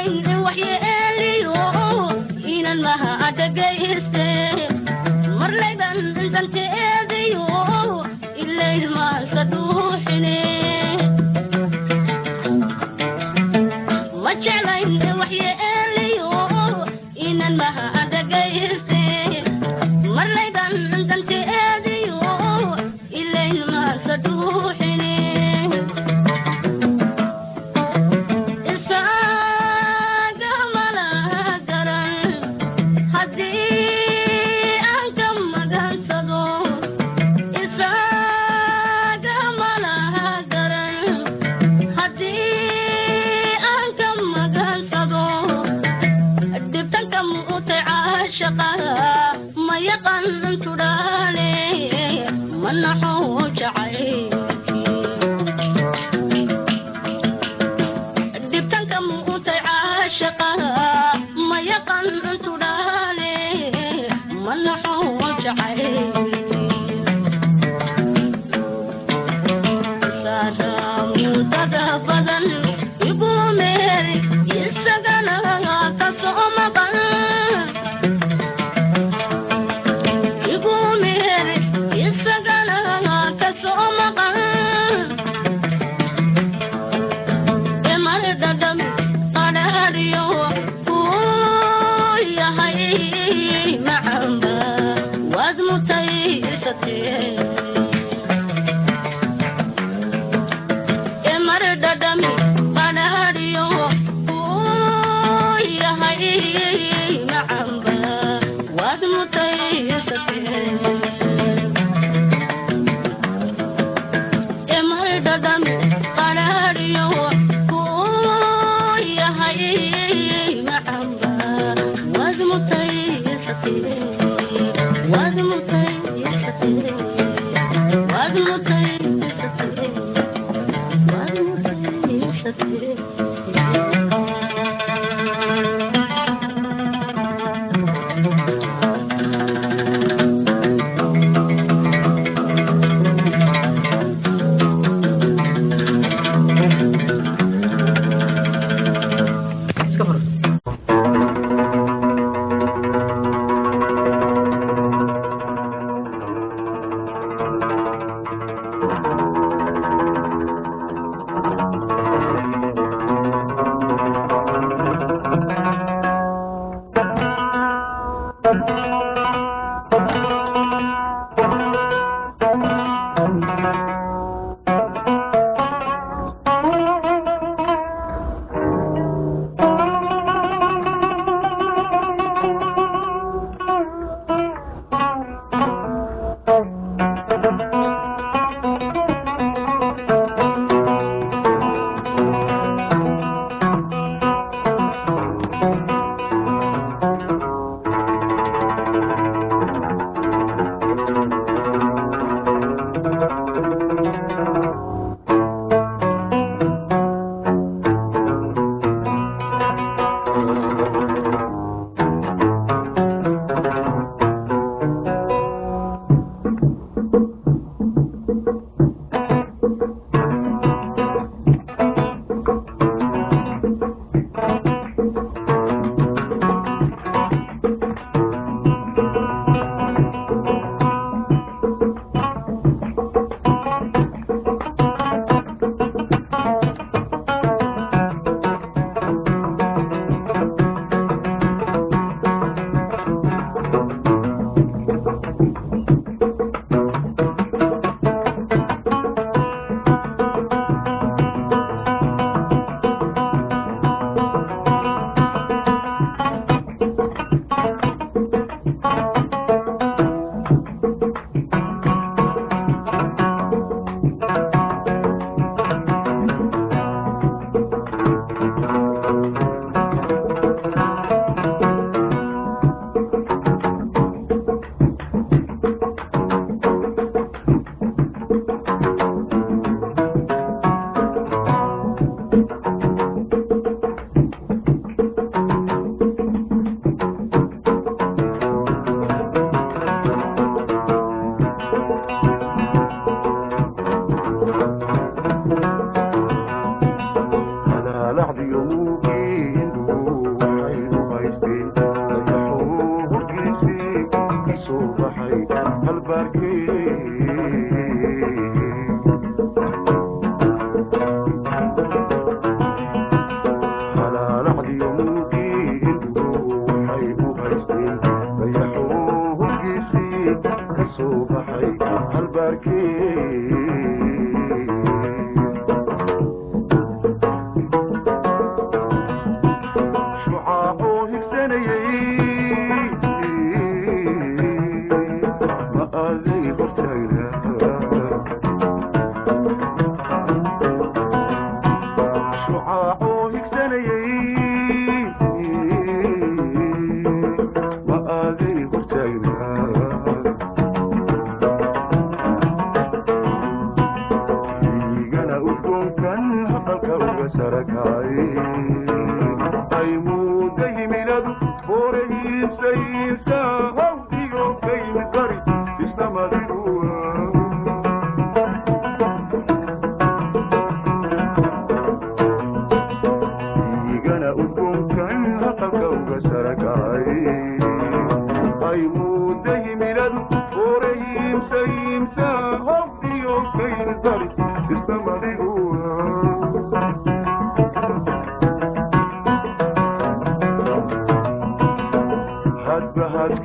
Jeclayn waxyeeliyo inan maha dhagayste, marlayban danteediyo ilayn maasa dhuuxine. Ma jeclayn waxyeeliyo inan maha dhagayste, marlayban danteediyo ilayn maasa dhuuxine. Isaga mala garan haddii aan ka magansado, isaga mala garan haddii aan ka magansado dhibtanka muutay.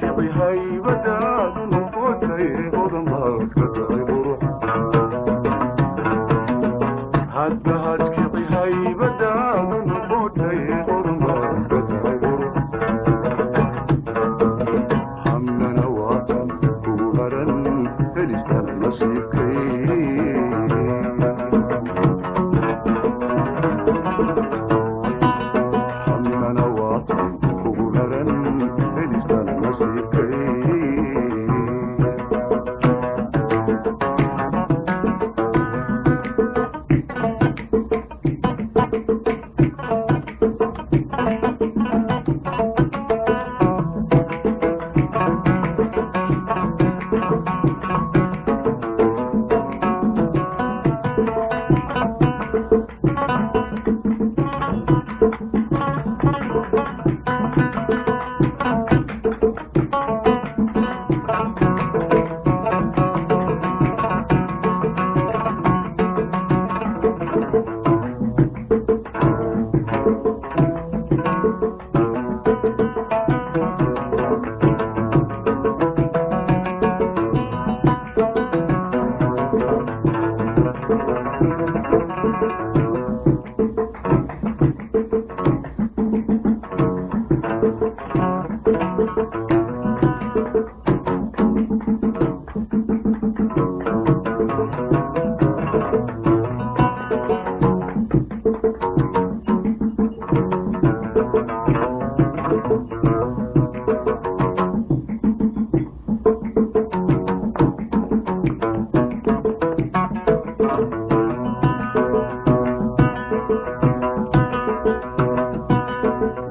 Hadhadkici haybadaadu noqotay hodan baad ka tahay qurux. Hadba hadkici haybadaadu noqotay hodan baad ka tahay qurux. Hamnana waatan kugu haran helistan nasiibkay. Hamnana waatan kugu haran helistan nasiibkay.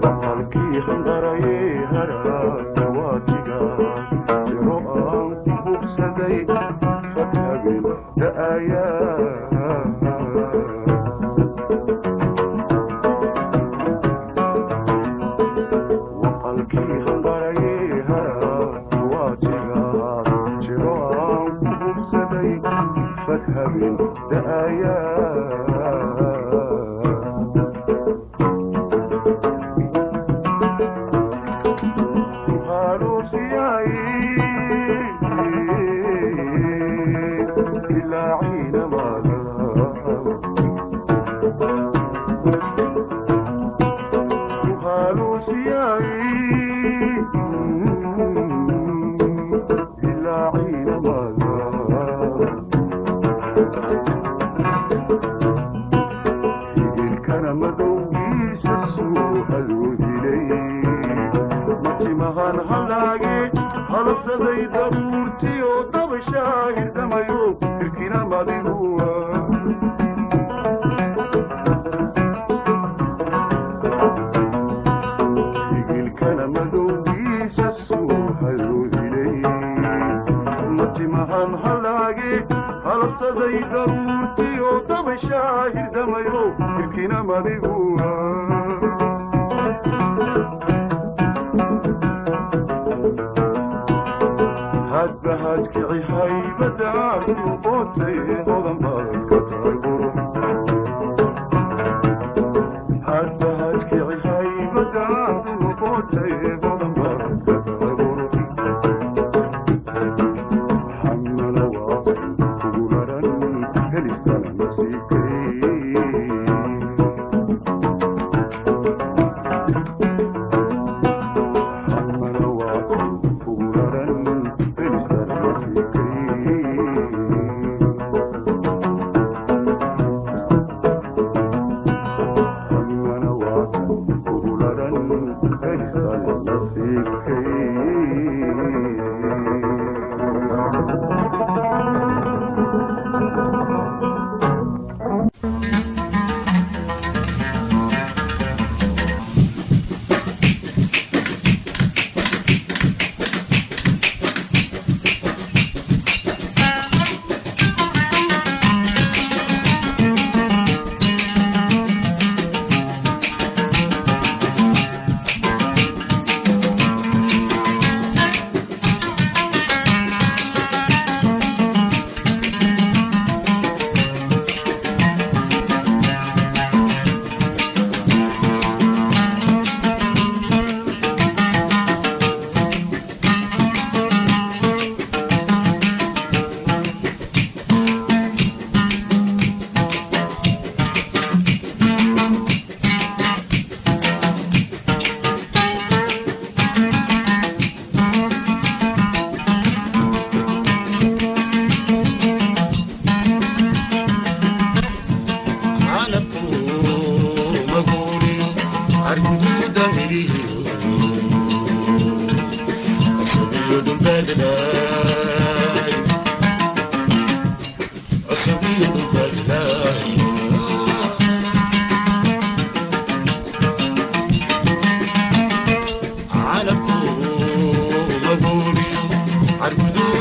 Waqalkii handarayee haraadka waatiga jiro aan ku hubsaday fadhagin da'ayaa. Waqalkii handarayee haraadka waatiga jiro aan ku hubsaday fadhagin da'ayaa. Higilkana madowgiisa suuhaduu dilay matimahan halaage halabsaday daruurtiyo dabashaa hirdamayo hirkina madiguwa. Higilkana madowgiisa suuhaduu dilay matimahan halaage halabsaday daruurtiyo dabashaa hirdamayo hirkina madiguwa. Hadba hadkici haybadaadu noqotay hodan baad ka tahay qurux. Hadba hadkici haybadaadu noqotay hodan baad ka tahay qurux. Hamnana waatan kugu haran helistana nasiibkay. Hamnana waatan kugu haran helistana nasiibkay. Hamnana waatan kugu haran helistana nasiibkay.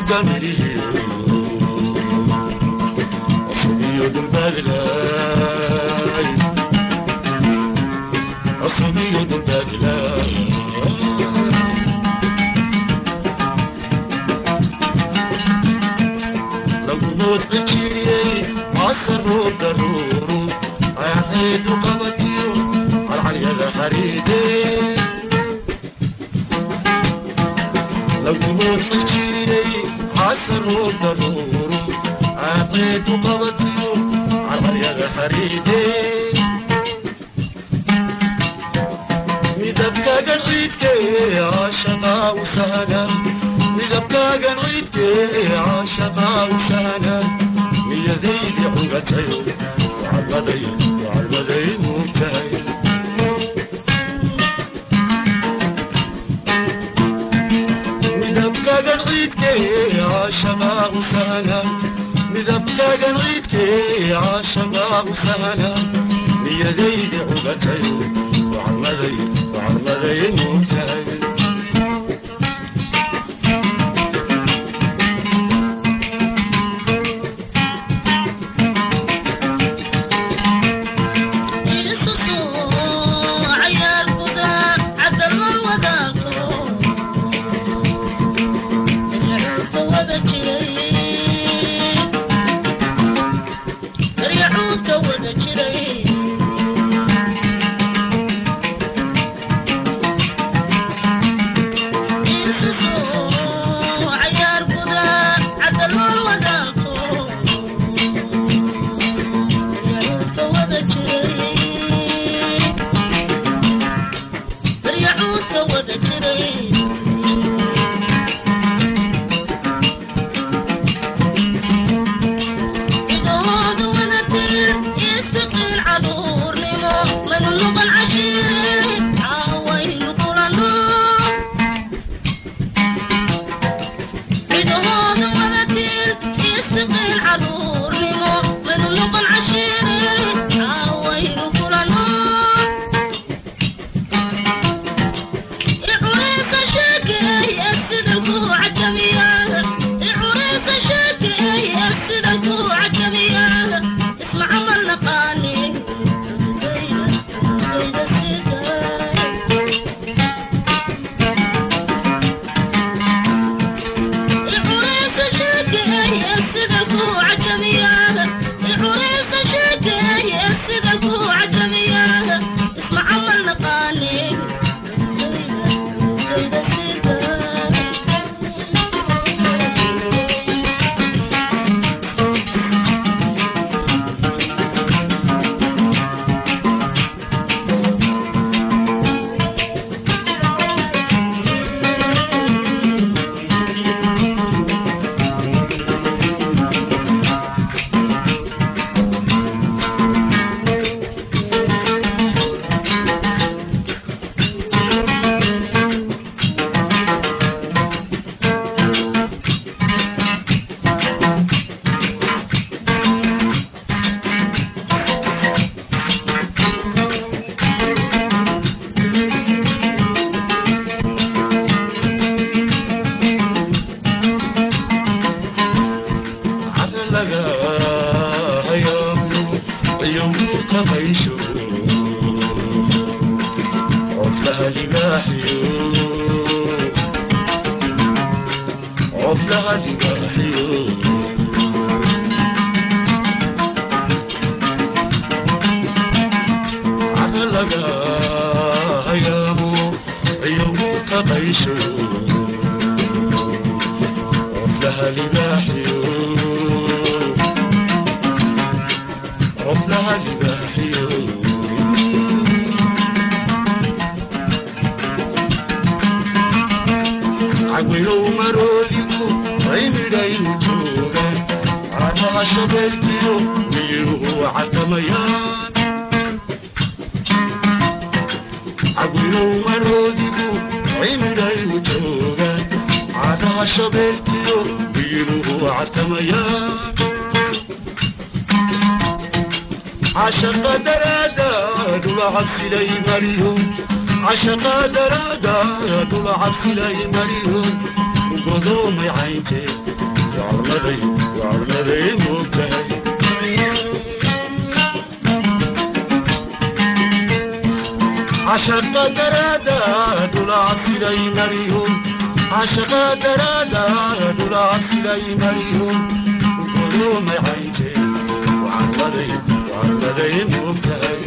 Midhihiyo cusub iyo dulbaadilay, cusub iyo dulbaadilay. Lagumood cijiriyey casaro daruuru ayaxeedu qabatiyo calcalyada xariide. Lagumood cijiriyey casaro daruuru ayaxeedu qabatiyo calcalyada xariide. Midabkaagan ciidkee caashaqaa u sahlan, midabkaagan ciidkee caashaqaa u sahlan, niyadaydi cugatayo wacalmaday wacalmaday muugtahay. Midabkaagan ciidkee caashaqaa u sahlan, midabkaagan ciidkee caashaqaa u sahlan, niyadaydi cugatayo wacalmaday wacalmaday muugtahay. Caynte. Warladay, warladay moogtahay. Cashaqa daraada dhulaacsiday mariyo, cashaqa daraada dhulaacsiday mariyo, udumay caynke. Warladay, warladay moogtahay.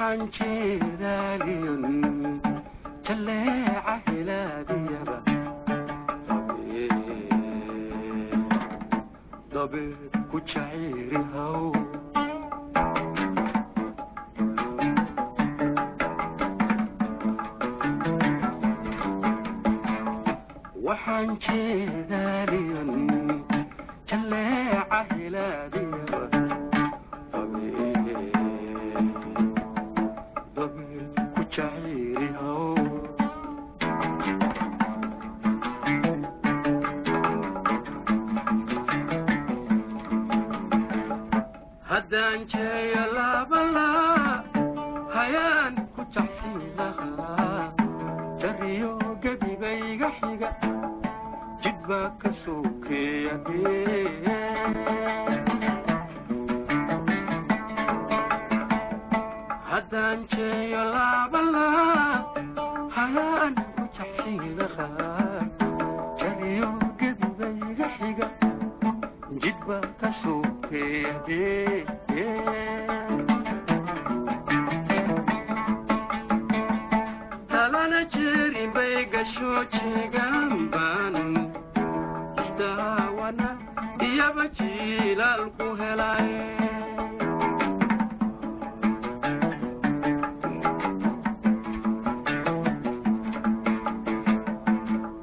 Waxaan jeedaaliyon jaleeca hilaadiyaba dabeed ku jacayri haw. Waxaan jeedaaliyon jaleeca hilaadiyaba dabeed ku jacayri haw. Haddaan jeeyo laabala hayaan ku jacsin lahaa, jariyo gebibayga xiga jid baa ka sokeeya. Haddaan jeeyo laabala hayaan ku jacsin lahaa, jariyo gebibayga xiga jid baa ka sokeeya. Talana jeerin bay gasho jeegaan baan isdaawana iyaba jiilaal ku helay.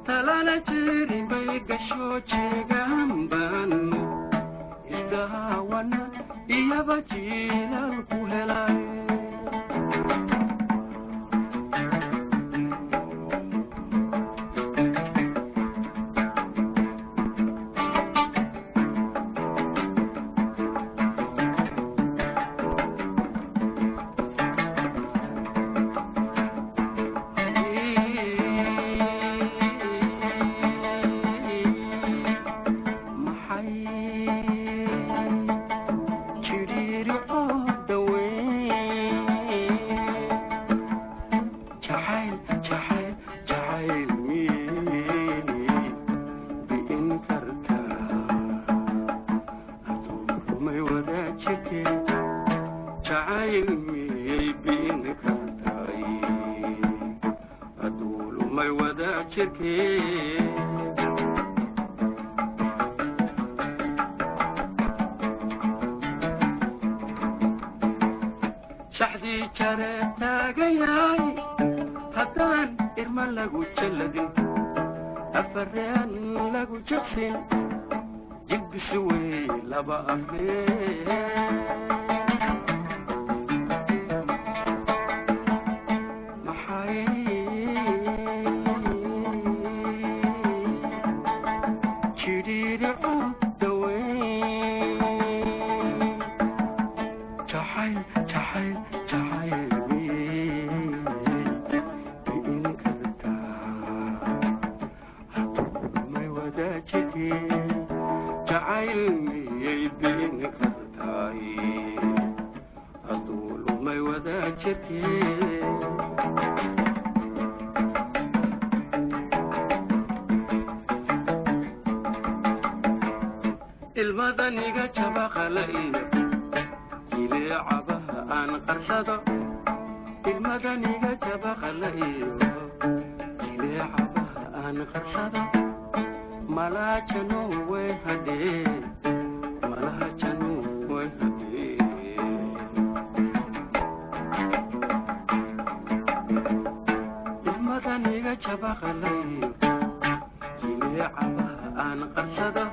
Talana jeerin bay gasho jeegaan baan isdaawana iyaba jiilaal ku helay. Maxay jiriirico daweyn jacayl jacayl jacayl miyey bi'in kartaa hadduu rumay wadaajirkeen? Jacayl miyey bi'in kartaay hadduu lumay wadaajirkeen? Shaxdii jare taagayaay haddaan irma lagu jalladin, afareen lagu jabsin, jilbisi wey laba afee. Maxay jidhiidhico daweyn jacayl jacayl jacayl miyey bi'in kartaa hadduu lumay wadaajirkeen? Jacayl miyey bi'in kartaay hadduu lumay wadaajirkeen? Ilmadaniga jabaqala iyo jileecabaha aan qarsado, ilmadaniga jabaqala iyo jileecabaha aan qarsado, malaajanu way hadhee, malaajanu way hadhee. Ilmadaniga jabaqala iyo jileecabaha aan qarsado,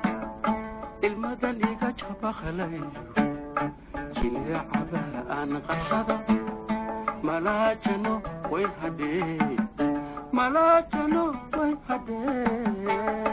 ilmadaniga jabaqalayo jileecabaha aan qarsado, malaajano way hadhee, malaajano way hadhee.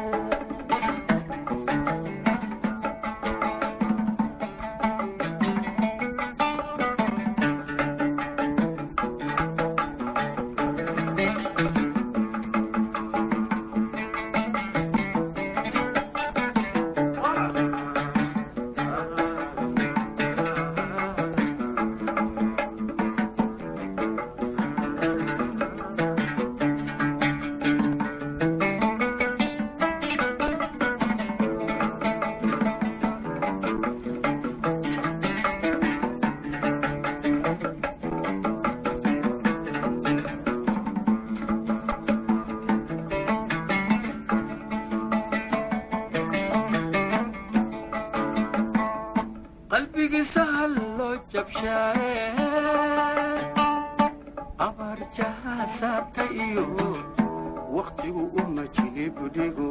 Qalbigiisa hal loo jabshaaye, abaar jaha saarta iyo wakhtigu uma jilib dhigo.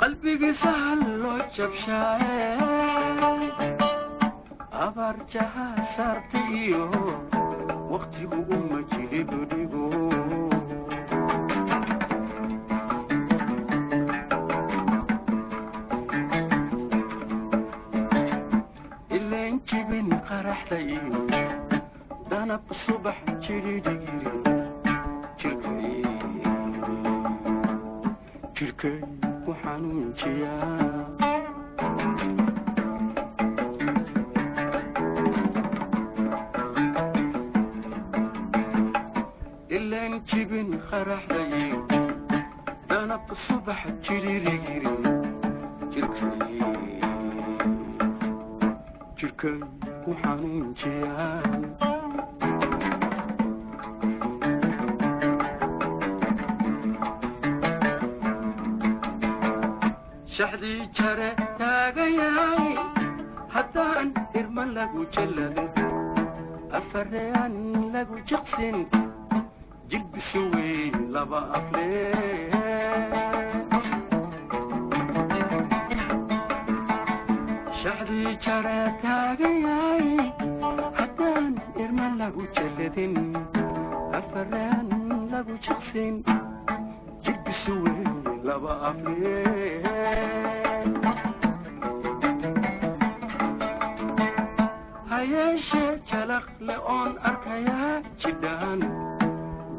Qalbigiisa hal loo jabshaaye, abaar jaha saarta iyo wakhtigu uma jilib dhigo. Ileen jibin qaraxda iyo danab subax jiridhigiri jirkay jirkay ku xanuunjiyaa. Ileen jibin qaraxda iyo danab subax jiririgiri jirkay jirkay ku xanuunjiyaa. Shaxdii jare taagayaay haddaan irma lagu jalladin, afarean lagu jaqsin, jilbisu weyn laba aflee. Shaxdii jare taagayaay haddaan irma lagu jalladin, afarean lagu jaqsin, jilbisu weyn laba aflee. Hayeeshee jalaq le oon arkayaa jidhaan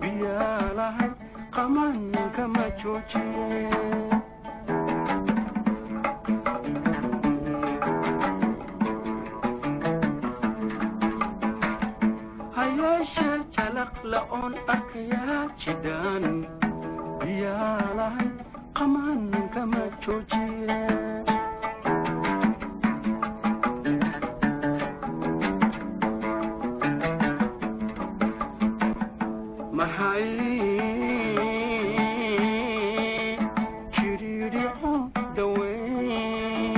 biyaa lahay qaman kama joojiye. Hayeeshee jalaq le oon arkayaa jidhaan biyaa lahay qaman kama joojiye. Maxay jiriirico daweyn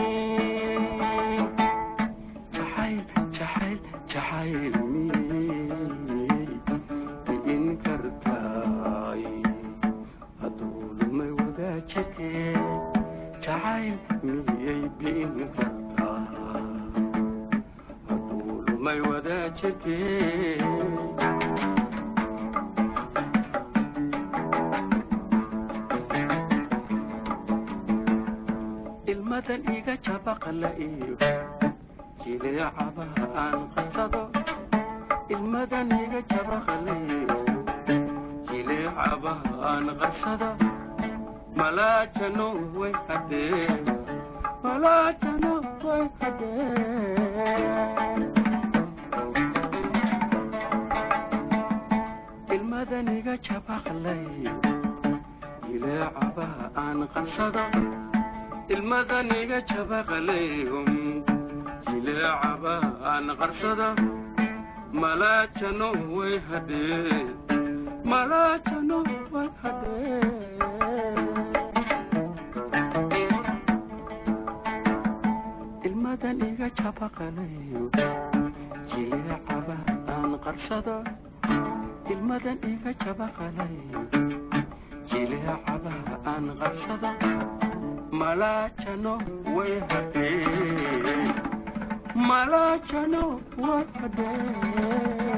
jacayl jacayl jacayl miyay bi'in kartaay hadduu lumay wadaajirkee? Jacayl miyay bi'in kartaa hadduu lumay wadaajirkee? Ilmadan iga jabaqla iyo jileecabaha aan qasado, ilmadan iga jabaqla iyo jileecabaha aan qarsado, malaajano way hadhee, malaajano way hadhee. Ilmadan iga jabaqlay jileecabaha aan qarsado, ilmadan iga jabaqalayhum jileecaba aan qarsado, malaajano way hadhee, malaajano way hadhee. Ilmadan iga jabaqalayo jileecaba aan qarsado, ilmadan iga jabaqalayo jileecaba aan qarsado, malaajano way hadhee, malaajano way hadhee.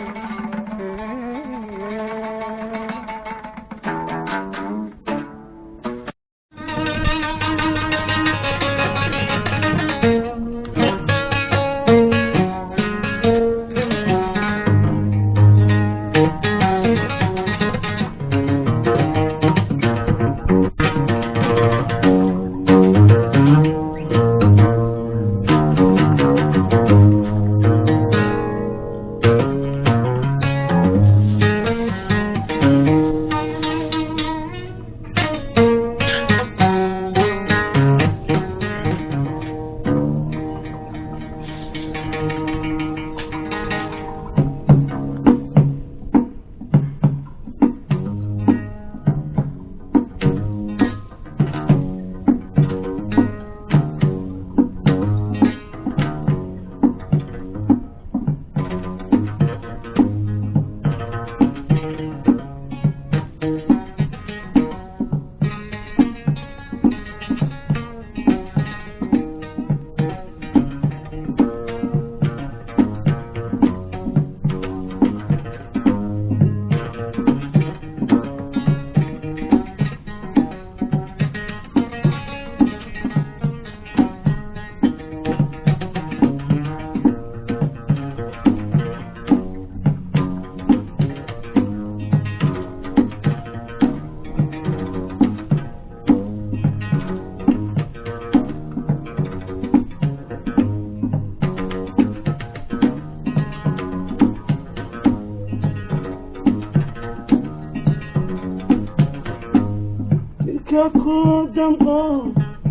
Jirka ku damqo,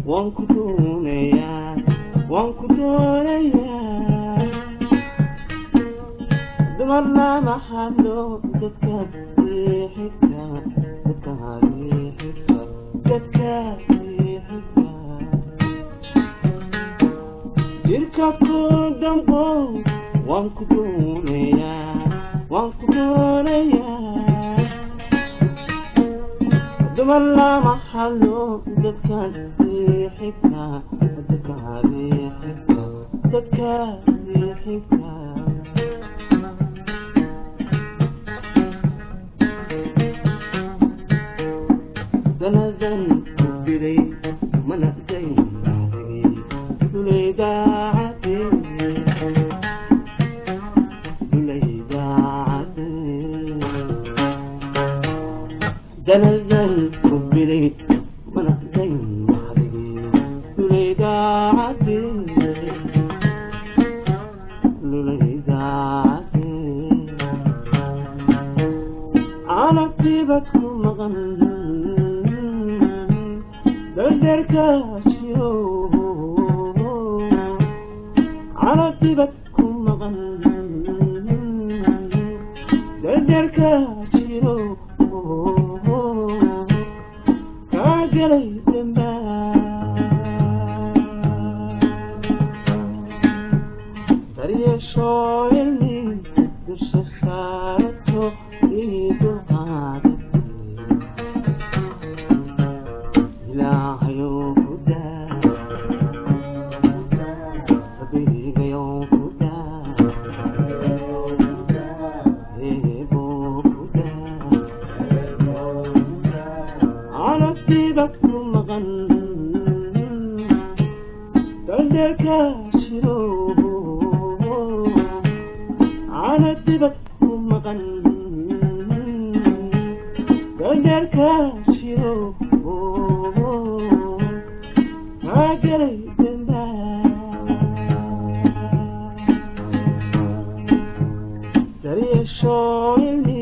waan ku doonayaa, waan ku doonayaa. Dumar lama hadlo, dadka xigta, dadka xigta, dadka xigta. Jirka ku damqo, waan ku doonayaa, waan ku doonayaa. Dumar lama hadlo, dadka xigta, dadka xigta, dadka xigta. Danadan ku biray, mana dayn dulaydaacade, dulaydaacade. Danadan ku biray, mana dayn dulaydaacade, dulaydaacade. Anagtibad ku maqan dardarkaasyo, anagtibad ku maqan dardarkaasyo, kaa galay dambaa. Daryeesho ilmi dusha saarato ii dulqaadatay, Ilaahayow ku daa, Rabbigayow ku daa, Eebow ku daa. Anagtibad ku maqan dardarkaashiro, anagtibad ku maqan dardarkaashiro, kaa galay dambaa. Daryeesho ilmi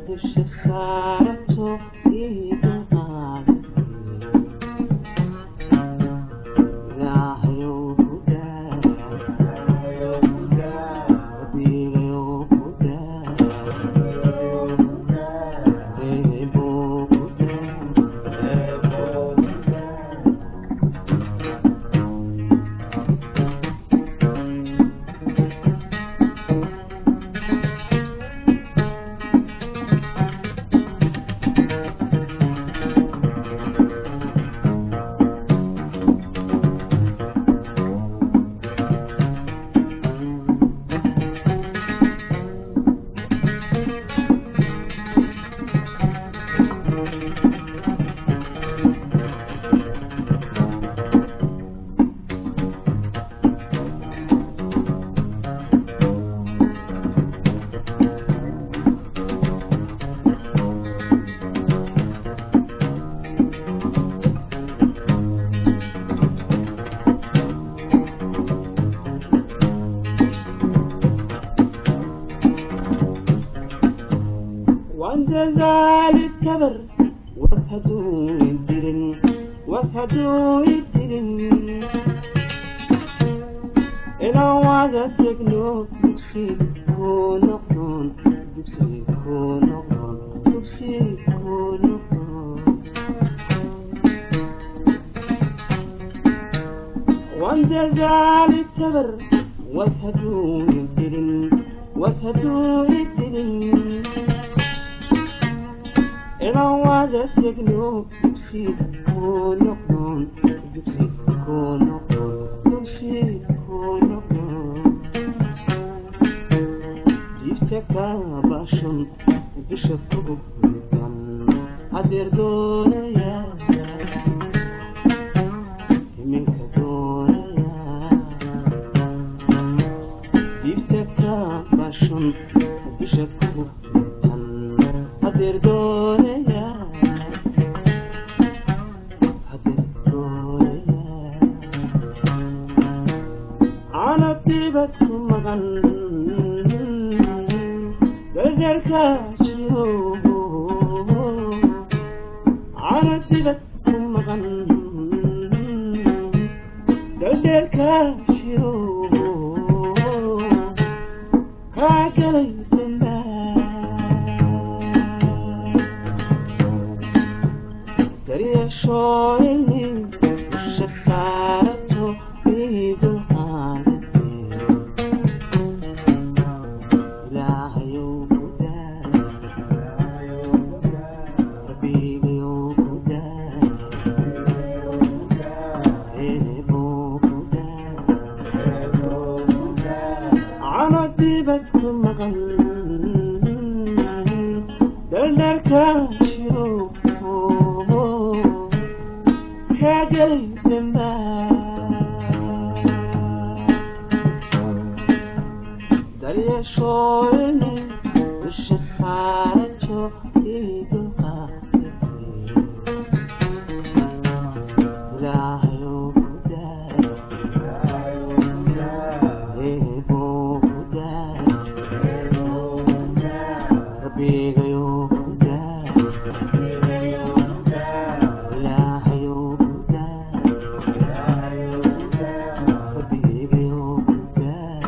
dusha saarato ii dulqaadatay, Ilaahayow ku daa, Rabbigayow ku daa, Eebow ku daa. Waan dadaali tabar, wax hadduu idirin, wax hadduu idirin. Inaan wada tegno dugsi ku noqon, dugsi ku noqon, dugsi ku noqon. Waan dadaali tabar, wax hadduu idirin, wax hadduu idirin. Inaan wada tegno dugsi ku noqon, dugsi ku noqon, dugsi ku noqon. Jiifta kaabashon dusha kugu ridan, hadeer doonaya, iminka doonaya. Jiifta kaabashon dusha kugu ridan, hadeer doonaya, hadeer doonaya. Anagtibad ku maqan gargaarkaasio, anagtibad ku Daryeeshoyni dusha saarato idulqaadate. Ilaahayow ku daa, Rabbigayow ku daa, Eebow ku daa. Canadibad ku maqan daldalka jiro kagal dambaa. Daryeeshoyni dusha saarato idulqaadate. Ilaahayow ku daa, Eebow ku daa, Rabbigayow ku daa, Ilaahayow ku daa, Rabbigayow ku daa.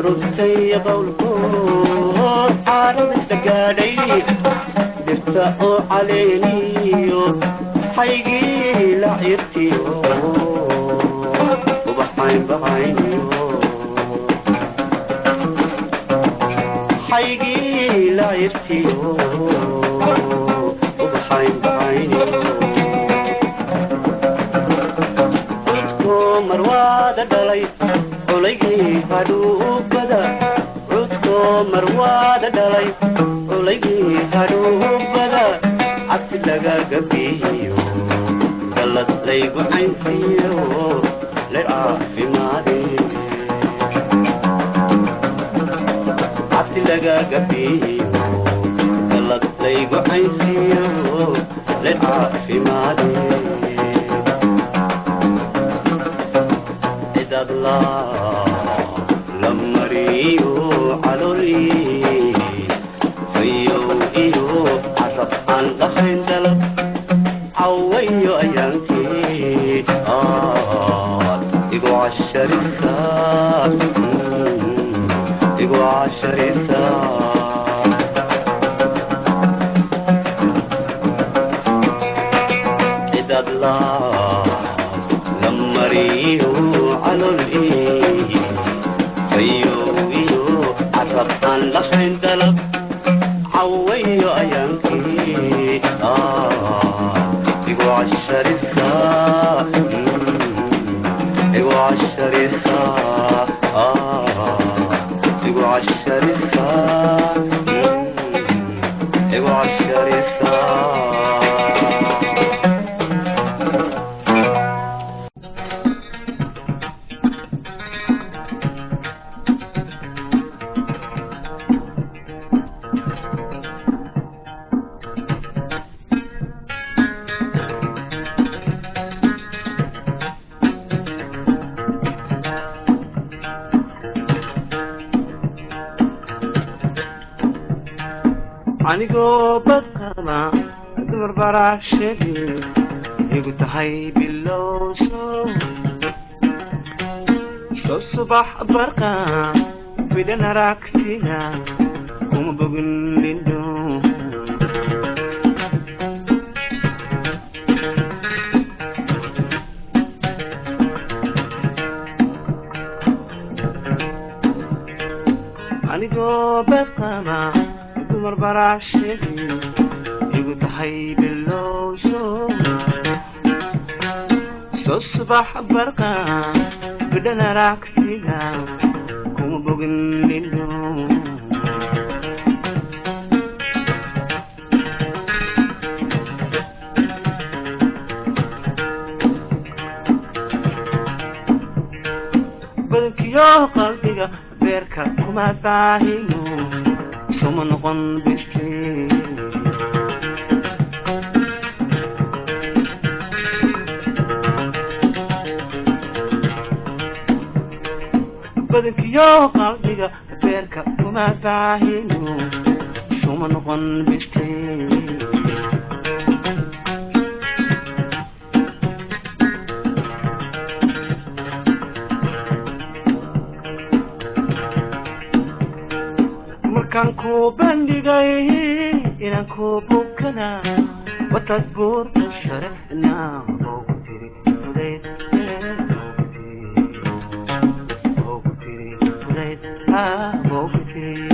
Urubtay qowlku Caarada isagaadhay dhirta oo caleeniyo xaygii la cirtiyo ubaxayn baxayniyo xaygii la cirtiyo ubaxayn baxayniyo cudko marwaada dhalay culaygii hadhuubada cudko marwaada dhalay culaygii hadhuubada cabsi lagaga biiyo galad laygu caynsiiyo la caafimaade cabsi lagaga biiyo galad laygu caynsiiyo la caafimaade cidad la la mariyo calooli fayow iyo carab aan lahayn dalab cawayo ayaankii aad igu casharisa, igu casharisa. Cidad la la mariyo calooli fayow iyo carab aan lahayn dalab cawayo ayaankii igu casharisa, igu casharisa, igu casharisa, igu casharisa. Anigoo badqaba dumar baraashadii igu tahay bilowso soo subax barqa bidan aragtida kuma bogin lindho. Anigoo badqaba dumar baraashadii igu tahay bilowso soo subax barqa bidhan aragtida kuma bogin lindho. Badankiyo qalbiga beerka kuma baahino suma noqon bisti. Badankiyo qalbiga beerka kuma baahino suma noqon bisti. Markaan ku bandhigay inaan ku bukana wataad buurta sare boogu tiri fudayd, boogu tiri fudayd, boogu tiri.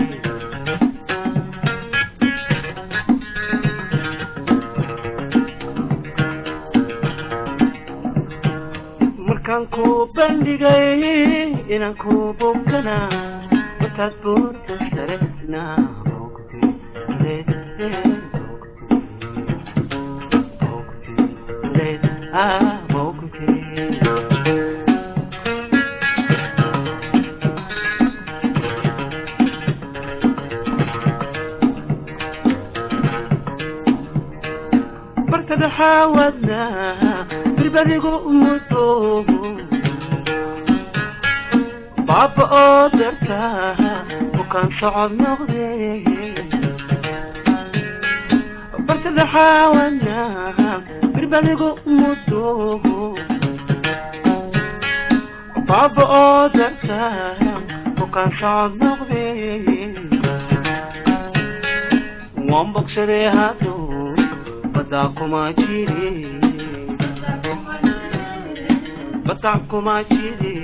Markaan ku bandhigay inaan ku bukana wataad buurta sare boogu tiri fudayd, boogu tiri, fudayd, boogu tiri. Bartada xaawadna birbadigu mudo baaba oo darta bukaan socod noqde. Bartada xaawadna birbadigu mudo baaba oo darta bukaan socod noqde. Waan bogsaday hadduu baddaa kuma jire, baddaa kuma jire.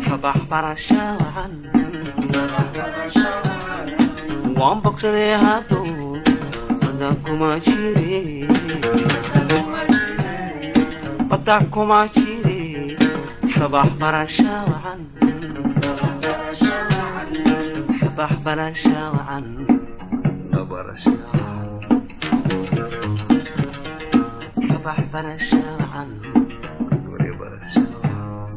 Sabax barasha wacan. Waan bogsaday hadduu baddaa kuma jire, baddaa kuma jire. Sabax barasha wacan, sabax barasha wacan, barasha wacan, sabax barasha wacan, guri barasha wacan.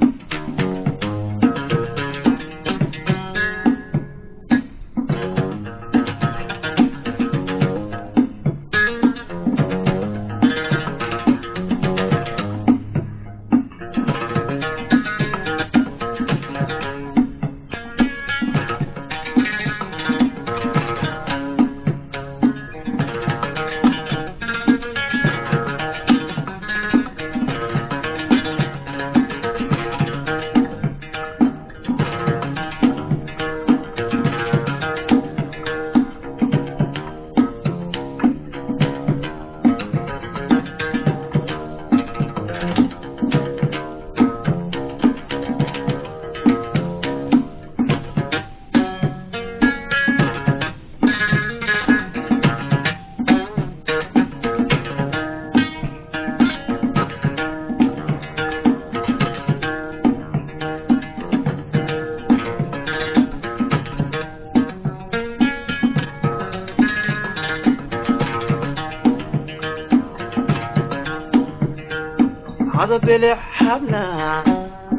Hada bilix habla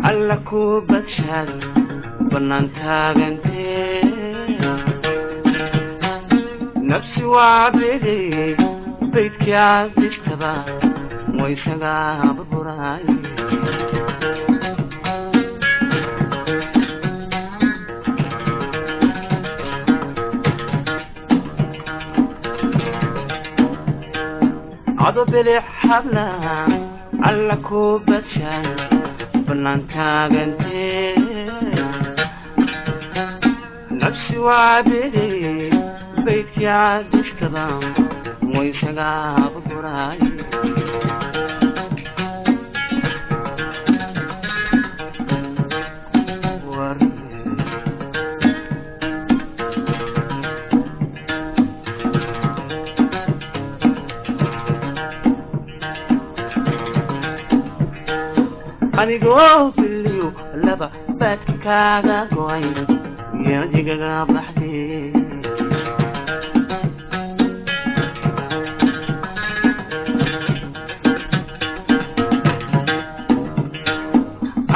alla ku badshaad bannaan taagantee, nafsi waa bidi baydkii aad dhistaba waysagaa burburaay. Cado bilix habla alla ku badshaad bannaan taagantee, nafsi waa bidi baydkii aad dhistaba waysagaa burburaay. Anigoo biliyo laba baadka kaaga go'ay yadigaga baxdee.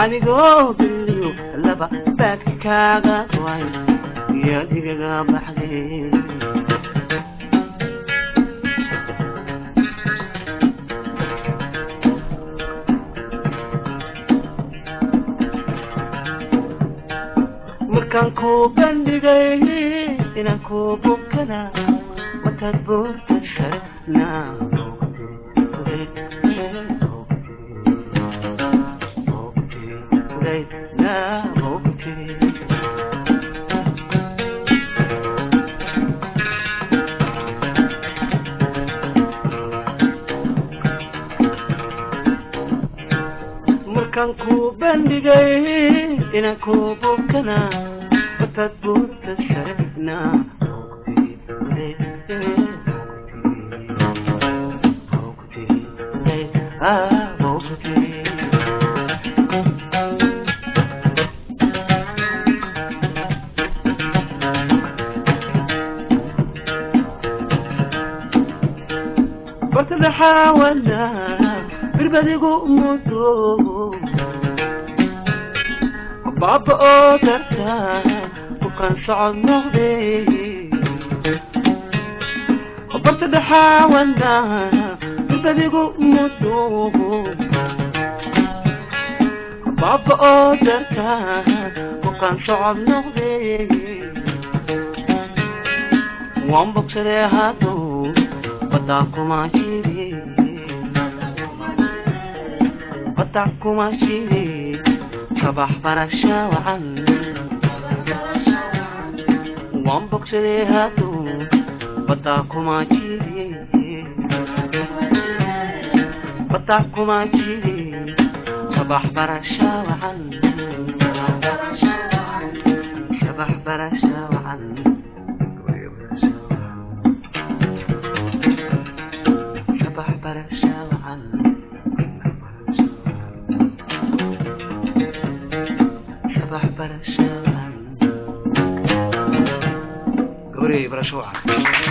Anigoo biliyo laba baadka kaaga go'ay yadigaga baxdee. Markaan ku bandhigay inaan ku bukana markaad buurta sare naa naa. Markaan ku bandhigay inaan ku bukana markaad buurta sare naa ah. Bartada xaawana birbadigu mudo baaba oo darta bukaan socod noqday. Bartada xaawana birbadigu mudo baaba oo darta bukaan socod noqday. Waan bogsaday hadduu baddaa kuma jire, baddaa kuma jire. Sabax barasha wacan. Waan bogsaday hadduu Baddaa kuma jire, baddaa kuma jire. Sabax barasha wacan, sabax barasha wacan, sabax barasha wacan, sabax barasha wacan, gabarey barasho wacan.